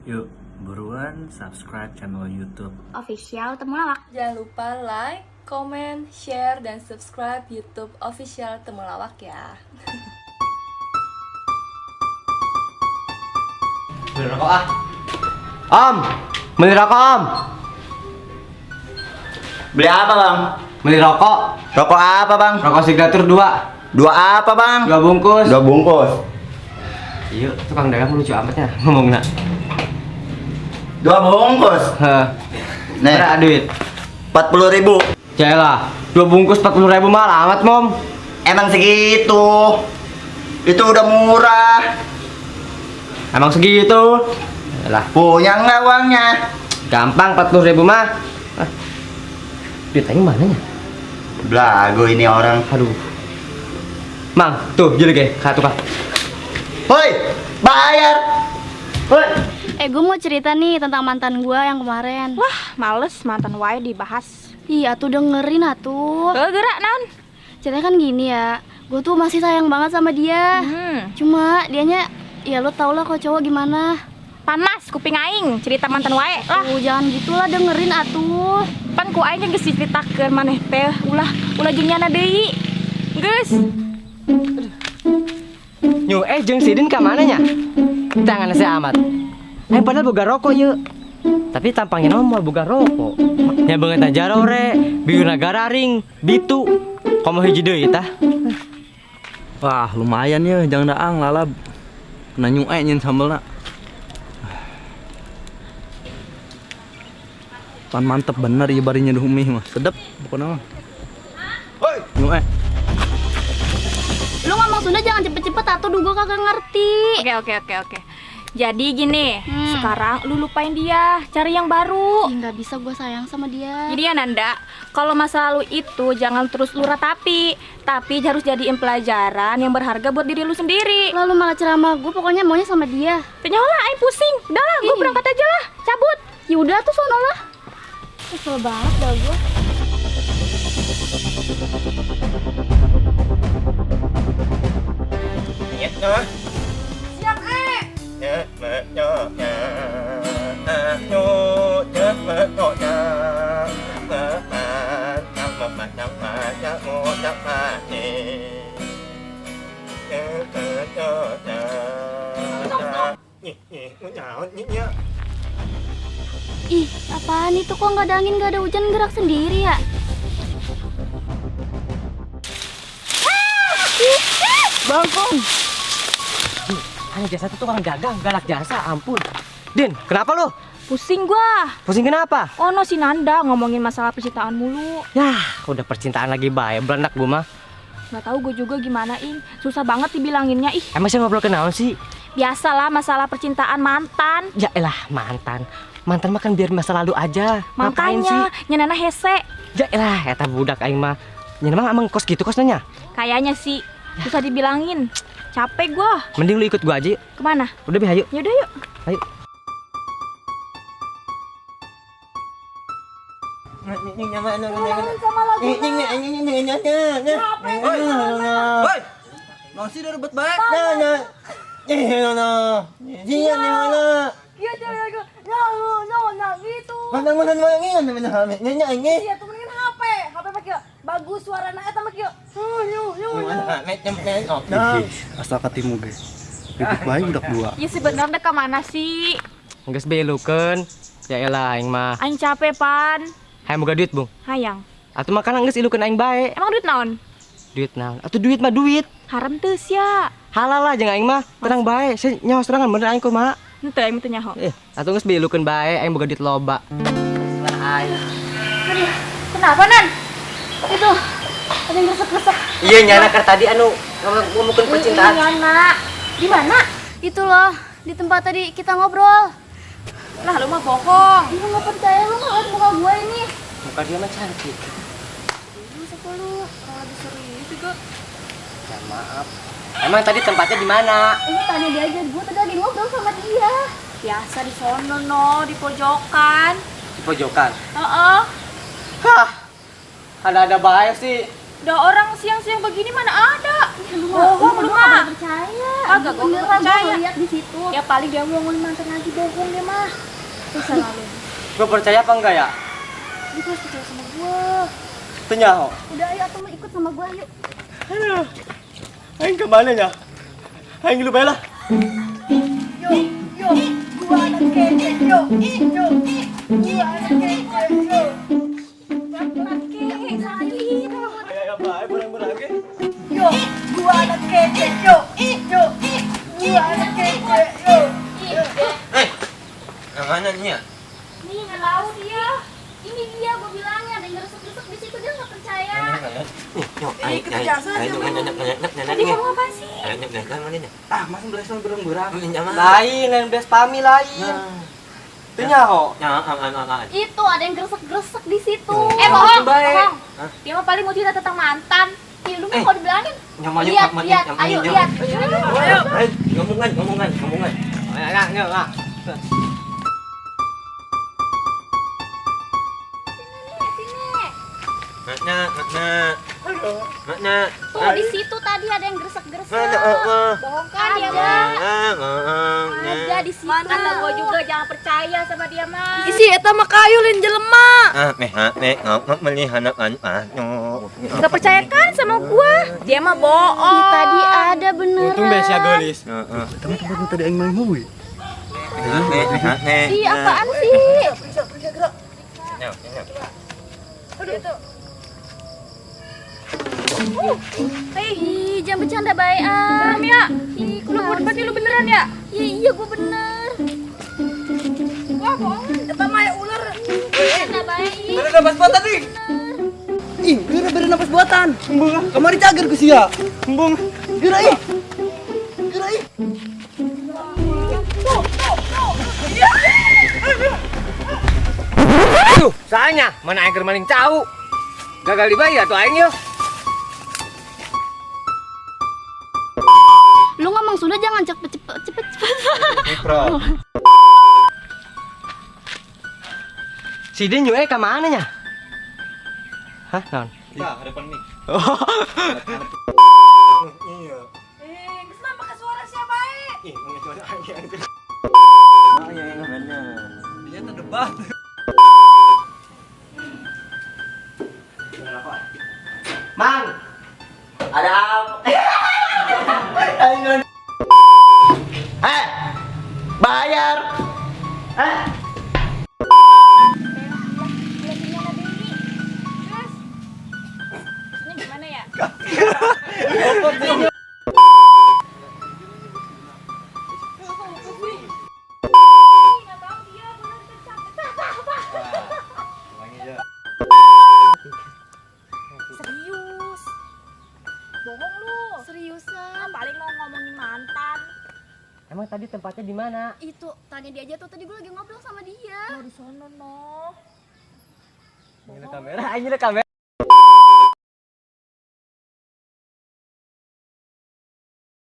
Yuk, buruan subscribe channel YouTube Official Temulawak. Jangan lupa like, comment, share, dan subscribe YouTube Official Temulawak ya. Beli rokok ah. Om, beli rokok om. Beli apa bang? Beli rokok. Rokok apa bang? Rokok signature 2. Dua apa bang? 2 bungkus. 2 bungkus. Iya, tukang dagang lucu amatnya ngomong nak. 2 bungkus. Heh. Nih. Berapa duit? 40.000. Yaelah, 2 bungkus 40.000 mahal amat, Mom. Emang segitu. Itu udah murah. Emang segitu. Yaelah. Punya nggak uangnya? Gampang 40.000 mah. Ah. Duit aing mana nya? Belagu ini orang. Aduh. Mang, tuh jadi kayak satu kah. Hoi, bayar. Hoi. Gue mau cerita nih tentang mantan gue yang kemarin. Wah, males mantan wae dibahas. Iya, tuh dengerin atuh. Gerak non. Ceritanya kan gini ya, gue tuh masih sayang banget sama dia. Cuma dianya, ya lo tau lah kok cowok gimana. Panas kuping aing cerita mantan wae lah. Tuh, jangan gitulah, dengerin atuh. Pan ku aing geus diceritakeun maneh teh ulah ulah jeung nyana deui. Geus. Nyu, jeung Sidin ka mana nya? Tangan saya amat. Padahal boga rokok yeuh. Tapi tampangnya mah moal boga rokok. Nya beungeut aja rore, bibirna gararing, bitu. Komo hiji deui tah. Wah, lumayan ya, jangan daang lalab. Kena nyue nyin sambelna. Pan mantep bener ieu bari nyeduh mie mah. Sedep pokona mah. Hoi, nyue. Lu ngomong Sunda jangan cepet-cepet atuh, duh gua kagak ngerti. Oke. Jadi gini, sekarang lu lupain dia, cari yang baru. Ih, nggak bisa, gua sayang sama dia. Jadi ya Nanda, kalau masa lalu itu jangan terus lu ratapi, tapi harus jadiin pelajaran yang berharga buat diri lu sendiri. Lalu malah ceramah gua, pokoknya maunya sama dia. Ternyata lah, aing pusing. Udah lah, gua berangkat aja lah, cabut. Ya udah tuh sono lah. Kesel banget dah gua. Siap, Ih, apaan itu kok nggak ada angin, nggak ada hujan, gerak sendiri ya? Bangkong. Hanya jasa tuh tukang dagang, galak jasa, ampun. Din, kenapa lu? Pusing gua. Pusing kenapa? Oh no, si Nanda ngomongin masalah percintaan mulu. Yah, udah percintaan lagi bae, beranak gua mah. Nggak tahu gua juga gimana, Ing. Susah banget dibilanginnya, ih. Emang sih ngobrol kenaon sih? Biasalah masalah percintaan mantan. Ya elah, mantan. Mantan mah kan biar masa lalu aja. Ngapain Makanya, sih? Nyanana hese. Ya elah, eta budak aing mah. Nyanana mah emang kos gitu kos nanya? Kayaknya sih susah dibilangin. Capek gua. Mending lu ikut gua aja. Kemana? Udah, Bi, ayo. Yaudah yuk. Ayo. Hoi. Nasi udah rebut bae. Iya, tuh mendingan HP. HP pakai bagus suarana eta mah kieu. Ih, asal katimu ge. Ribut bae budak dua. Ya sebenarnya ke mana sih? Geus belukeun. Ya elah aing mah. Aing capek, Pan. Hayang boga duit, Bung. Hayang. Atuh makanan geus ilukeun aing bae. Emang duit naon? Duit naon? Atuh duit mah duit. Haram teu sia. Halal lah jeung aing mah. Tenang bae, saya nyaho serangan bener aing kumaha. Henteu aing teu nyaho. Atuh geus belukeun bae, aing boga duit loba. Aing. Aduh, kenapa, Nan? Itu ada yang gresek-gresek. Iya, nyana keur tadi anu ngomongkeun percintaan. Nyana. Di mana? Itu loh, di tempat tadi kita ngobrol. Lah, lu mah bohong. Lu nggak percaya, lu nggak lihat muka gue ini. Muka dia mah cantik. Lu siapa lu? Orang lagi serius juga. Ya maaf. Emang tadi tempatnya di mana? Ini tanya dia aja, gue tadi lagi ngobrol sama dia. Biasa di sono no, di pojokan. Di pojokan? Heeh. Hah. Ada-ada bae sih. Udah orang siang-siang begini mana ada. Bohong lu mah. Percaya. Kagak, gua nggak percaya. Lihat di situ. Ya paling dia mau ngomongin mantan lagi, bohong dia mah. Terus selalu. Gua percaya apa enggak ya? Lu harus percaya sama gua. Tanya ho. Udah ayo atau mau ikut sama gua yuk. Aduh. Aing kemana ya? Aing lu bae lah. Yo, yo, gua anak kece, yo, yo, gua anak kece, yo. Yo, gua anak kece, yo, yo, gua anak kece, yo. Yang mana nih ya? Nih nggak tahu dia. Ini dia gua bilangnya ada yang ngeresek-resek di situ, dia nggak percaya. Tadi kamu apa sih? Ah, masih belas berang-berang. Lain, lain belas pami lain. Tanya ho. Itu ada yang gresek-gresek di situ. Bohong, bohong. Dia mah paling mau cerita tentang mantan. Ih, lu mah kalau dibilangin. Lihat, lihat, ayo lihat. Ngomongan, ngomongan, ngomongan. Ayo, ayo, ayo. Nah, nah, nah. Tuh di situ tadi ada yang gresek-gresek. Bohong kan dia mah. Ada di situ. Kata gua juga jangan percaya sama dia mah. Isi eta mah kayu lain jelema. Gak percaya kan sama gua? Dia mah bohong. Ih, tadi ada beneran. Untung beres ya gelis. Teman-teman tadi aing main mobil. Ih, apaan sih? Periksa, periksa gerak. Aduh itu. Ih, jangan bercanda baik ah. Serem ya? Ih, Lu berarti lu beneran ya? Iya, iya gua bener. Wah, bohong. Eta mah ular. Bercanda baik. Beri napas buatan nih. Ih, geura beri napas buatan. Embung. Kamari cager ku sia. Embung. Geura ih. Geura ih. Aduh, soalnya mana aing keur maling cau. Gagal dibayar tuh aing yeuh. Lu ngomong Sunda jangan cepet cepet cepet cepet. Mikro. Si Din nyue ka mana nya? Hah, naon? Nah, hadapan nih. Iya. Geus mah pakai suara siapa bae? Ih, Dia terdebat. Mang, Ada apa? Eh, bayar. Eh. Maksudnya gimana ya? Serius. Bohong lu. Seriusan. Paling mau ngomongin mantan. Emang tadi tempatnya di mana? Itu tanya dia aja tuh, tadi gue lagi ngobrol sama dia. Oh, di sono no. Ini kamera, ini kamera.